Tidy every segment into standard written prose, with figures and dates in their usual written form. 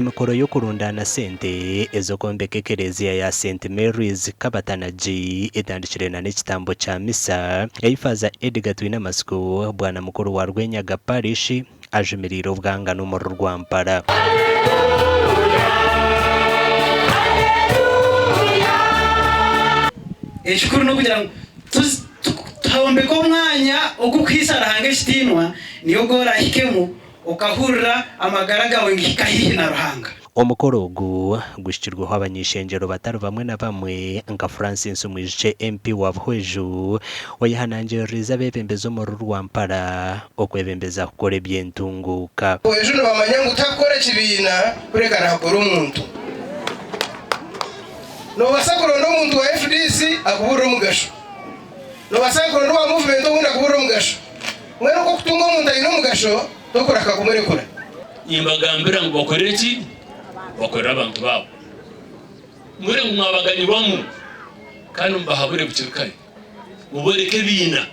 Emikoro y'okurundaana sente ez'okwombeka ekereziya ya Saint Mary's Kabatanagi etandikire na n'ekitambo kya misa ei Faaza Edgar Twinamatsiko, Bwana Mukuru wa Rwenyaga Parish ajumiriire obwangano omuri Rwampara. Ekikuru n'okugira ngu tuhombeke omwanya ogurikuhaisa Ruhanga ekitiinwa, niyo ogu oraahikemu okahurira amagara gaawe nigahika haihi na Ruhanga. Omukoro ogu guhikirweho abany'eishengyero batari bamwe na bamwe nka Francis Mwijukye MP wa Buhweju oyehanangiririize abeebembezi omuri Rwampara okwebembeza kukora eby'entunguuka. Buhweju nibamanya ngu tihakukora ekibiina kureka nihakora omuntu. Noobaasa kuronda omuntu wa FDC akuburire omugasho. Noobaasa kuronda owa movement obundi akuburire omugasho. Mbwenu okwo okutunga omuntu aine omugasho tokuraka kumurekura. Nimbagambira ngu bakore ki? Bakorere abantu baabo. Mwere ngu mwabaganyirwamu, kandi mubahabure bukiri kare, mubooreke ebiina.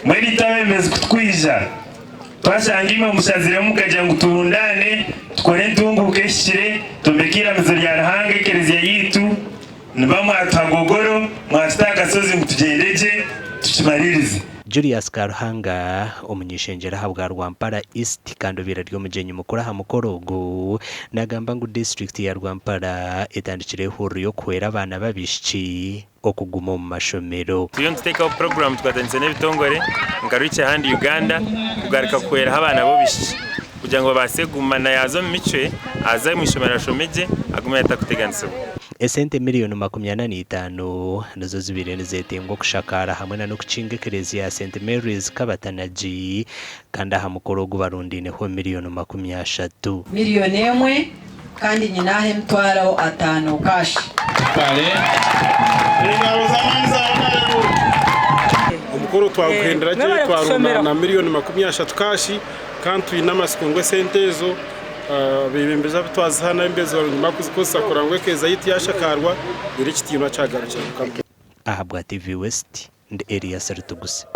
Mbwenu itwe abeebembezi ku tukwija, twashanga imwe mushaziremu mukagira ngu turundaane, tukore entunguuka ehikire, twombeke eiramizo rya Ruhanga, ekereziya yaitu, niba mwatuha gogoro, mwatuta aha kashozi ngu tugyende gye, tukimariirize. Julius Karuhanga, omuny'eishengyero ahabwa Rwampara East kandi obaire ari omugyenyi mukuru aha mukoro ogu, nagamba ngu disiturikiti ya Rwampara etandikire ehururu y'okuhwera abaana b'abaishiki okuguma omu mashomero. Turiyo nituteekaho puroguraamu tukwatanisa n'ebitongore nka Reach a Hand Uganda kugaruka kuhweraho abaana b'abaishiki kugira ngu babaase kuguma na yaaza omu micwe aze omu ishomero ashome gye agume atakuteganisibwa. Esente miriyoni 45 nizo zibaire nizetengwa okushakaara hamwe na n'okukinga ekereziya ya Saint Mary's Kabatanagi kandi aha mukoro ogu barundaineho miriyoni 30. Miriyoni emwe kandi nyine aha 50,000 cash. Omukoro twaguhendera gye twarundaana miriyoni 30 kaashi kandi twine amatsiko ngu esente ezo Abeebembezi abu twaziha n'abeebembezi barungi bakuzikozesa kurora ngu eka yaitu yashakaarwa reero ekitiinwa kyagarukira Mukama. Ahabwa TV West, ndi Elias Rutuguse.